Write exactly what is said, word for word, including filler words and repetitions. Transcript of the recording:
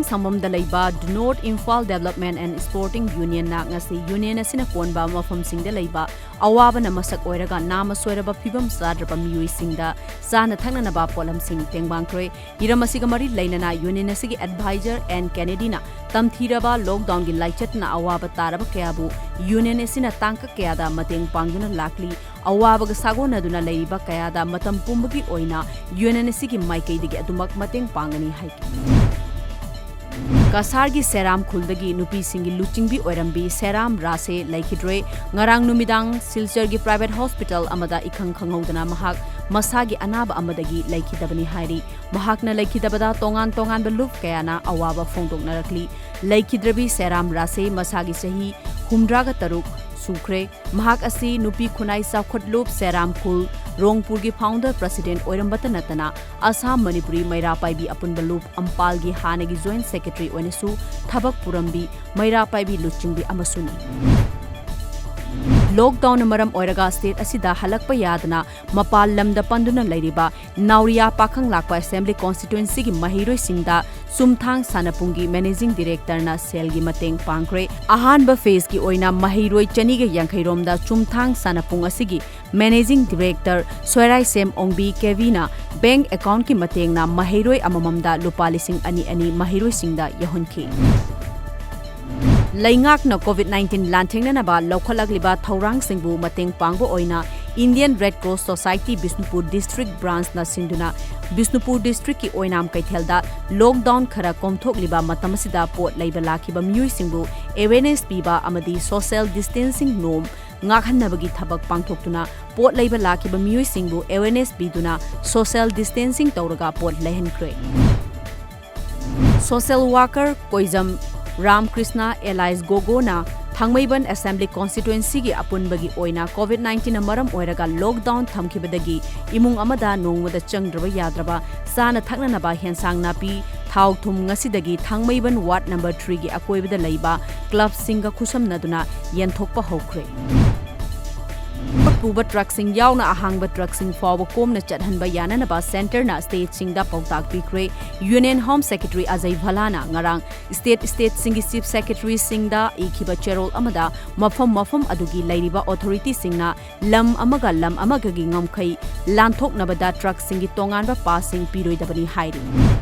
ꯁꯪꯕꯝꯗ ꯂꯩꯕ The North Imphal Development and Sporting Unionꯅ ꯉꯁꯤ union ꯑꯁꯤꯅ ꯀꯣꯟꯕ ꯃꯐꯝꯁꯤꯡꯗ ꯂꯩꯕ ꯑꯋꯥꯕꯅ ꯃꯁꯛ ꯑꯣꯏꯔꯒ ꯅꯥꯃ ꯁꯣꯏꯔꯕ ꯐꯤꯕꯝ ꯆꯥꯗ꯭ꯔꯕ ꯃꯤꯑꯣꯏꯁꯤꯡꯗ ꯆꯥꯅ ꯊꯛꯅꯅꯕ ꯄꯣꯠꯂꯝꯁꯤꯡ ꯇꯦꯡꯕꯥꯡꯈ꯭ꯔꯦ꯫ ꯍꯤꯔꯝ ꯑꯁꯤꯒ ꯃꯔꯤ ꯂꯩꯅꯅ ꯌꯨꯅꯤꯌꯟ ꯑꯁꯤꯒꯤ ꯑꯦꯗꯚꯥꯏꯖꯔ ꯑꯦꯟ ꯀꯦꯅꯦꯗꯤꯅ ꯇꯝꯊꯤꯔꯕ ꯂꯣꯛꯗꯥꯎꯟꯒꯤ ꯂꯥꯏꯆꯠꯅ ꯑꯋꯥꯕ ꯇꯥꯔꯕ ꯀꯌꯥꯕꯨ ꯌꯨꯅꯤꯌꯟ ꯑꯁꯤꯅ ꯇꯥꯡꯀꯛ ꯀꯌꯥꯗ ꯃꯇꯦꯡ ꯄꯥꯡꯗꯨꯅ ꯂꯥꯛꯂꯤ꯫ ꯑꯋꯥꯕꯒ ꯁꯥꯒꯣꯟꯅꯗꯨꯅ ꯂꯩꯔꯤꯕ ꯀꯌꯥꯗ ꯃꯇꯝ ꯄꯨꯝꯕꯒꯤ ꯑꯣꯏꯅ ꯌꯨꯅꯤꯌꯟ ꯑꯁꯤꯒꯤ ꯃꯥꯏꯀꯩꯗꯒꯤ ꯑꯗꯨꯃꯛ ꯃꯇꯦꯡ ꯄꯥꯡꯒꯅꯤ ꯍꯥꯏꯈꯤ꯫ ꯀꯁꯥꯔꯒꯤ ꯁꯦꯔꯥꯝ ꯈꯨꯜꯗꯒꯤ ꯅꯨꯄꯤꯁꯤꯡꯒꯤ ꯂꯨꯆꯤꯡꯕꯤ ꯑꯣꯏꯔꯝꯕꯤ ꯁꯦꯔꯥꯝ ꯔꯥꯁꯦ ꯂꯩꯈꯤꯗ꯭ꯔꯦ꯫ ꯉꯔꯥꯡ ꯅꯨꯃꯤꯗꯥꯡ ꯁꯤꯜꯆꯔꯒꯤ ꯄ꯭ꯔꯥꯏꯚꯦꯠ ꯍꯣꯁꯄꯤꯇꯥꯜ ꯑꯃꯗ ꯏꯈꯪ ꯈꯪꯍꯧꯗꯅ ꯃꯍꯥꯛ ꯃꯁꯥꯒꯤ ꯑꯅꯥꯕ ꯑꯃꯗꯒꯤ ꯂꯩꯈꯤꯗꯕꯅꯤ ꯍꯥꯏꯔꯤ꯫ ꯃꯍꯥꯛꯅ ꯂꯩꯈꯤꯗꯕꯗ ꯇꯣꯉꯥꯟ ꯇꯣꯉꯥꯟꯕ ꯂꯨꯞ ꯀꯌꯥꯅ ꯑꯋꯥꯕ ꯐꯣꯡꯗꯣꯛꯅꯔꯛꯂꯤ꯫ ꯂꯩꯈꯤꯗ꯭ꯔꯕꯤ ꯁꯦꯔꯥꯝ ꯔꯥꯁꯦ ꯃꯁꯥꯒꯤ ꯆꯍꯤ ꯍꯨꯝꯗ꯭ꯔꯥꯒ ꯇꯔꯨꯛ ꯁꯨꯈ꯭ꯔꯦ꯫ ꯃꯍꯥꯛ ꯑꯁꯤ ꯅꯨꯄꯤ ꯈꯨꯟꯅꯥꯏ ꯆꯥꯎꯈꯠ ꯂꯨꯞ ꯁꯦꯔꯥꯝ ꯈꯨꯜ ꯔꯣꯡꯄꯨꯔꯒꯤ ꯐꯥꯎꯟꯗꯔ ꯄ꯭ꯔꯁꯤꯗꯦꯟꯠ ꯑꯣꯏꯔꯝꯕꯇ ꯅꯠꯇꯅ ꯑꯁꯥꯝ ꯃꯅꯤꯄꯨꯔꯤ ꯃꯩꯔꯥ ꯄꯥꯏꯕꯤ ꯑꯄꯨꯟꯕ ꯂꯨꯞ ꯑꯝꯄꯥꯜꯒꯤ ꯍꯥꯟꯅꯒꯤ ꯖꯣꯏꯟꯠ ꯁꯦꯀ꯭ꯔꯦꯇꯔꯤ ꯑꯣꯏꯅꯁꯨ ꯊꯕꯛ ꯄꯨꯔꯝꯕꯤ ꯃꯩꯔꯥ ꯄꯥꯏꯕꯤ ꯂꯨꯆꯤꯡꯕꯤ ꯑꯃꯁꯨꯅꯤ꯫ ꯂꯣꯛꯗꯥꯎꯟꯅ ꯃꯔꯝ ꯑꯣꯏꯔꯒ ꯁ꯭ꯇꯦꯠ ꯑꯁꯤꯗ ꯍꯜꯂꯛꯄ ꯌꯥꯗꯅ ꯃꯄꯥꯟ ꯂꯝꯗ ꯄꯟꯗꯨꯅ ꯂꯩꯔꯤꯕ ꯅꯥꯎꯔꯤꯌꯥ ꯄꯥꯈꯪ ꯂꯥꯛꯄ ꯑꯦꯁꯦꯝꯕ꯭ꯂꯤ ꯀꯣꯟꯁꯇꯤꯇ꯭ꯋꯦꯟꯁꯤꯒꯤ ꯃꯍꯩꯔꯣꯏꯁꯤꯡꯗ ꯆꯨꯝꯊꯥꯡ ꯁꯥꯟꯅꯄꯨꯡꯒꯤ ꯃꯦꯅꯦꯖꯤꯡ ꯗꯤꯔꯦꯛꯇꯔꯅ ꯁꯦꯜꯒꯤ ꯃꯇꯦꯡ ꯄꯥꯡꯈ꯭ꯔꯦ꯫ ꯑꯍꯥꯟꯕ ꯐꯦꯖꯀꯤ ꯑꯣꯏꯅ ꯃꯍꯩꯔꯣꯏ ꯆꯅꯤꯒ ꯌꯥꯡꯈꯩ ꯔꯣꯝꯗ ꯆꯨꯝꯊꯥꯡ ꯁꯥꯟꯅꯄꯨꯡ ꯑꯁꯤꯒꯤ ꯃꯦꯅꯦꯖꯤꯡ ꯗꯤꯔꯦꯛꯇꯔ ꯁꯣꯏꯔꯥꯏꯁꯦꯝ ꯑꯣꯡꯕꯤ ꯀꯦꯕꯤꯅ ꯕꯦꯡꯛ ꯑꯦꯀꯥꯎꯟꯠꯀꯤ ꯃꯇꯦꯡꯅ ꯃꯍꯩꯔꯣꯏ ꯑꯃꯃꯝꯗ ꯂꯨꯄꯥ ꯂꯤꯁꯤꯡ ꯑꯅꯤ ꯑꯅꯤ ꯃꯍꯩꯔꯣꯏꯁꯤꯡꯗ ꯌꯧꯍꯟꯈꯤ꯫ ꯂꯩꯉꯥꯛꯅ ꯀꯣꯚꯤꯗ ꯅꯥꯏꯟꯇꯤꯟ ꯂꯥꯟꯊꯦꯡꯅꯅꯕ ꯂꯧꯈꯠꯂꯛꯂꯤꯕ ꯊꯧꯔꯥꯡꯁꯤꯡꯕꯨ ꯃꯇꯦꯡ ꯄꯥꯡꯕ ꯑꯣꯏꯅ Indian red cross society Bishnupur district ꯕ꯭ꯔꯥꯟꯁꯅ ꯁꯤꯟꯗꯨꯅ ꯕꯤꯁꯅꯨꯄꯨꯔ ꯗꯤꯁꯇ꯭ꯔꯤꯛꯀꯤ ꯑꯣꯏꯅꯥꯝ ꯀꯩꯊꯦꯜꯗ ꯂꯣꯛꯗꯥꯎꯟ ꯈꯔ ꯀꯣꯝꯊꯣꯛꯂꯤꯕ ꯃꯇꯝ ꯑꯁꯤꯗ ꯄꯣꯠ ꯂꯩꯕ ꯂꯥꯛꯈꯤꯕ ꯃꯤꯑꯣꯏꯁꯤꯡꯕꯨ ꯑꯦꯋꯦꯔꯅꯦꯁ ꯄꯤꯕ ꯑꯃꯗꯤ ꯁꯣꯁꯤꯌꯦꯜ ꯗꯤꯁꯇꯦꯟꯁꯤꯡ ꯅꯣꯝ ꯉꯥꯛꯍꯟꯅꯕꯒꯤ ꯊꯕꯛ ꯄꯥꯡꯊꯣꯛꯇꯨꯅ ꯄꯣꯠ ꯂꯩꯕ ꯂꯥꯛꯈꯤꯕ ꯃꯤꯑꯣꯏꯁꯤꯡꯕꯨ ꯑꯦꯋꯦꯔꯅꯦꯁ ꯄꯤꯗꯨꯅ ꯁꯣꯁꯤꯌꯦꯜ ꯗꯤꯁꯇꯦꯟꯁꯤꯡ ꯇꯧꯔꯒ ꯄꯣꯠ ꯂꯩꯍꯟꯈ꯭ꯔꯦ꯫ ꯁꯣꯁꯤꯌꯦꯜ ꯋꯥꯔꯀꯔ ꯀꯣꯏꯖꯝ ꯔꯥꯝꯀ꯭ꯔꯤꯁꯅ ꯑꯦꯂꯥꯏꯁ ꯒꯣꯒꯣꯅ ꯊꯥꯡꯃꯩꯕꯟ ꯑꯦꯁꯦꯝꯕ꯭ꯂꯤ ꯀꯣꯟꯁꯇꯤꯇ꯭ꯋꯦꯟꯁꯤꯒꯤ ꯑꯄꯨꯟꯕꯒꯤ ꯑꯣꯏꯅ ꯀꯣꯚꯤꯗ ꯅꯥꯏꯟꯇꯤꯟꯅ ꯃꯔꯝ ꯑꯣꯏꯔꯒ ꯂꯣꯛꯗꯥꯎꯟ ꯊꯝꯈꯤꯕꯗꯒꯤ ꯏꯃꯨꯡ ꯑꯃꯗ ꯅꯣꯡꯃꯗ ꯆꯪꯗ꯭ꯔꯕ ꯌꯥꯗ꯭ꯔꯕ ꯆꯥꯅ ꯊꯛꯅꯅꯕ ꯍꯦꯟꯁꯥꯡ ꯅꯥꯄꯤ, ꯊꯥꯎ ꯊꯨꯝ ꯉꯁꯤꯗꯒꯤ ꯊꯥꯡꯃꯩꯕꯟ ꯋꯥꯔꯗ ꯅꯝꯕꯔ ꯊ꯭ꯔꯤꯒꯤ ꯑꯀꯣꯏꯕꯗ ꯂꯩꯕ ꯀ꯭ꯂꯕꯁꯤꯡꯒ ꯈꯨꯠꯁꯝꯅꯗꯨꯅ ꯌꯦꯟꯊꯣꯛꯄ ꯍꯧꯈ꯭ꯔꯦ꯫ ꯄꯨꯕ ꯇ꯭ꯔꯛꯁꯤꯡ ꯌꯥꯎꯅ ꯑꯍꯥꯡꯕ ꯇ꯭ꯔꯛꯁꯤꯡ ꯐꯥꯎꯕ ꯀꯣꯝꯅ ꯆꯠꯍꯟꯕ ꯌꯥꯅꯅꯕ ꯁꯦꯟꯇꯔꯅ ꯁ꯭ꯇꯦꯠꯁꯤꯡꯗ ꯄꯥꯎꯇꯥꯛ ꯄꯤꯈ꯭ꯔꯦ꯫ ꯌꯨꯅꯤꯌꯟ ꯍꯣꯝ ꯁꯦꯀ꯭ꯔꯦꯇꯔꯤ ꯑꯖꯌ ꯚꯜꯂꯥꯅ ꯉꯔꯥꯡ ꯁ꯭ꯇꯦꯠ, ꯁ꯭ꯇꯦꯠꯁꯤꯡꯒꯤ ꯆꯤꯐ ꯁꯦꯀ꯭ꯔꯦꯇꯔꯤꯁꯤꯡꯗ ꯏꯈꯤꯕ ꯆꯦꯔꯣꯜ ꯑꯃꯗ ꯃꯐꯝ ꯃꯐꯝ ꯑꯗꯨꯒꯤ ꯂꯩꯔꯤꯕ ꯑꯣꯊꯣꯔꯤꯇꯤꯁꯤꯡꯅ ꯂꯝ ꯑꯃꯒ ꯂꯝ ꯑꯃꯒꯒꯤ ꯉꯝꯈꯩ ꯂꯥꯟꯊꯣꯛꯅꯕꯗ ꯇ꯭ꯔꯛꯁꯤꯡꯒꯤ ꯇꯣꯉꯥꯟꯕ ꯄꯥꯁꯁꯤꯡ ꯄꯤꯔꯣꯏꯗꯕꯅꯤ ꯍꯥꯏꯔꯤ꯫